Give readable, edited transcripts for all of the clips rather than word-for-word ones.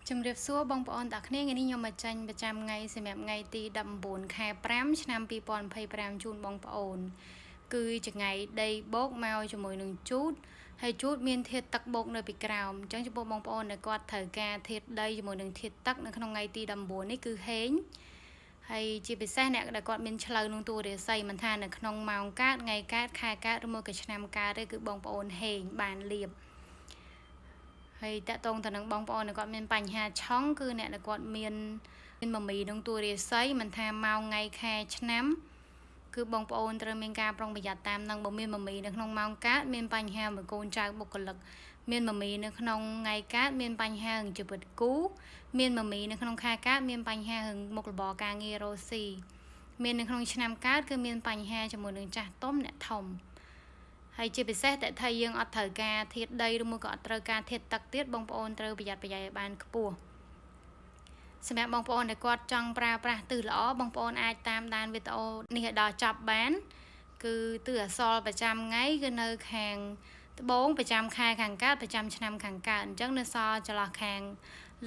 ជំរាបសួរបងប្អូនទាំងគ្នាថ្ងៃនេះខ្ញុំមកចាញ់ប្រចាំថ្ងៃសម្រាប់ថ្ងៃទី19ខែ5ឆ្នាំ2025ជូនបងប្អូន គឺចងៃដីបោកមកជាមួយនឹងជូតហើយជូតមានធាតុទឹកបូកនៅពីក្រោមអញ្ចឹងចំពោះបងប្អូនដែលគាត់ត្រូវការធាតុដីជាមួយនឹងធាតុទឹកនៅក្នុងថ្ងៃទី19នេះគឺហេងហើយជាពិសេសអ្នកដែលគាត់មានឆ្លូវក្នុងតួរាសីមិនថានៅក្នុងម៉ោងកើតថ្ងៃកើតខែកើតឬមួយក៏ឆ្នាំកើតទេគឺបងប្អូនហេងបានលៀបហើយតកតងទៅនឹងបងប្អូនដែលគាត់មានបញ្ហាឆុងគឺអ្នកដែលគាត់មានមានមមីក្នុងតួរាសីមិនថាម៉ោងថ្ងៃខែឆ្នាំគឺបងប្អូនត្រូវមានការប្រុងប្រយ័ត្នតាមនឹងបើមានមមីនៅក្នុងម៉ោងកើតមានបញ្ហាមួយកូនចៅបុគ្គលិកមានមមីនៅក្នុងថ្ងៃកើតមានបញ្ហារឿងជីវិតគូមានមមីនៅក្នុងខែកើតមានបញ្ហារឿងមុខរបរការងាររស់ស៊ីមាននៅក្នុងឆ្នាំកើតគឺមានបញ្ហាជាមួយនឹងចាស់ទុំអ្នកធំហើយជាពិសេសតែថាយើងអត់ត្រូវការធាតុដីឬមួយក៏អត់ត្រូវការធាតុទឹកទៀតបងប្អូនត្រូវប្រយ័ត្នប្រយែងឲ្យបានខ្ពស់សម្រាប់បងប្អូនដែលគាត់ចង់ប្រើប្រាស់ទិសល្អបងប្អូនអាចតាមដានវីដេអូនេះឲ្យដល់ចប់បានគឺទិសអសរប្រចាំថ្ងៃគឺនៅខាងត្បូងប្រចាំខែខាងកើតប្រចាំឆ្នាំខាងកើតអញ្ចឹងនៅសល់ចន្លោះខាង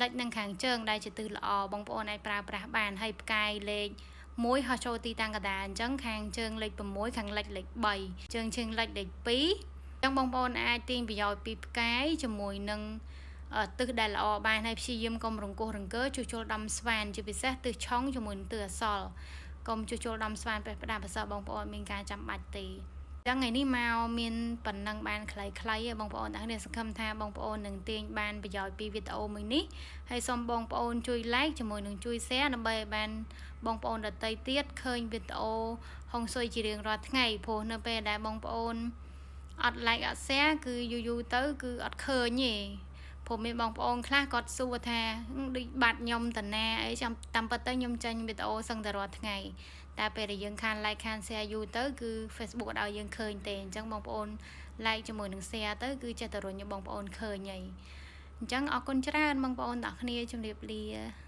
លិចនិងខាងជើងដែលជាទិសល្អបងប្អូនអាចប្រើប្រាស់បានហើយផ្កាយលេខ1ហោះចូលទីតាំងកណ្ដាលអញ្ចឹងខាងជើងលេខ6ខាងលិចលេខ3ជើងជើងលិចលេខ2អញ្ចឹងបងប្អូនអាចទាញប្រយោជន៍ពីផ្កាយជាមួយនឹងទិសដែលល្អបានហើយព្យាយាមកុំរង្គោះរង្គើជួសជុលដំស្វានជាពិសេសទិសឆុងជាមួយនឹងទិសអសល់កុំជួសជុលដំស្វានប្រេះផ្ដាប្រសើរបងប្អូនមានការចាំបាច់ទេចឹងថ្ងៃនេះមកមានប៉ុណ្ណឹងបានខ្លីៗបងប្អូនទាំងនេះសង្ឃឹមថាបងប្អូននឹងទាញបានប្រយោជន៍ពីវីដេអូមួយនេះហើយសូមបងប្អូនជួយ like ជាមួយនឹងជួយ share ដើម្បីឲ្យបានបងប្អូនដទៃទៀតឃើញវីដេអូហុងស៊ុយជារៀងរាល់ថ្ងៃព្រោះនៅពេលដែលបងប្អូនអត់ like អត់ share គឺយូរយូរទៅគឺអត់ឃើញទេព្រោះមានបងប្អូនខ្លះគាត់សួរថាដូចបាត់ខ្ញុំតាណាអីចាំតាមពិតទៅខ្ញុំចេញវីដេអូសឹងតែរាល់ថ្ងៃតែពេលដែលយើងខាន like ខាន share យូរទៅគឺ Facebook អត់ឲ្យយើងឃើញទេអញ្ចឹងបងប្អូន like ជាមួយនឹង share ទៅគឺចេះតែរុញឲ្យបងប្អូនឃើញហីអញ្ចឹងអរគុណច្រើនបងប្អូនទាំងគ្នាជម្រាបលា។